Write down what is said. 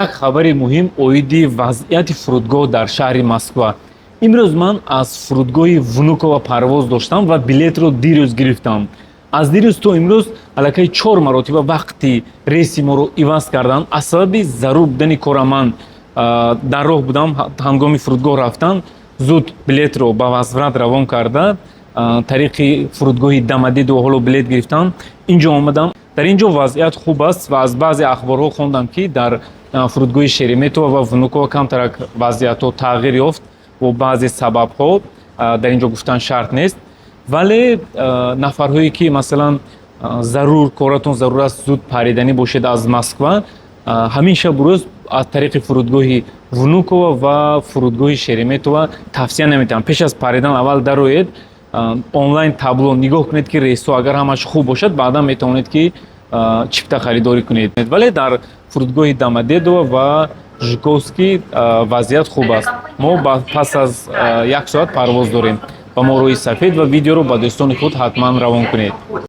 Як хабари муҳим оиди вазъияти фурудгоҳ дар шаҳри Москва. Имрӯз ман аз фурудгоҳи Внуково парвоз доштам ва билетро дирӯз гирифтам. Аз дирӯз то имрӯз аллакай чор маротиба вақти рейси моро иваз карданд. Аз сабаби зарур будани кора ман дар роҳ будам. Ҳангоми фурудгоҳ рафтан зуд билетро ба возврат равон карда, тариқи фурудгоҳи Домодедово ҳоло билет гирифтам, инҷо омадам. Дар ин ҷо вазъият хуб аст ва аз баъзе ахборҳо хондам, ки дар фурудгоҳи Шереметьево ва Внуково камтарак вазъиятҳо тағйир ёфт бо баъзе сабабҳо, дар ин ҷо гуфтан шарт нест. Вале нафарҳое, ки масалан зарур коратон зарур аст, зуд париданӣ бошед аз Москва, ҳамин шабу рӯз аз тариқи фурудгоҳи Внуково ва фурудгоҳи Шереметьево тавсия наметиҳам. Пеш аз паридан аввал дароед, онлайн табло нигоҳ кунед, ки рейсҳо агар ҳамаш хуб бошад, баъдан метавонед, ки чипта харидорӣ кунед. Вале дар фурудгоҳи Домодедово ва Жуковский вазъият хуб аст. Мо пас аз як соат парвоз дорем. Ба мо роҳи сафед ва видеоро ба дӯстони худ ҳатман равон кунед.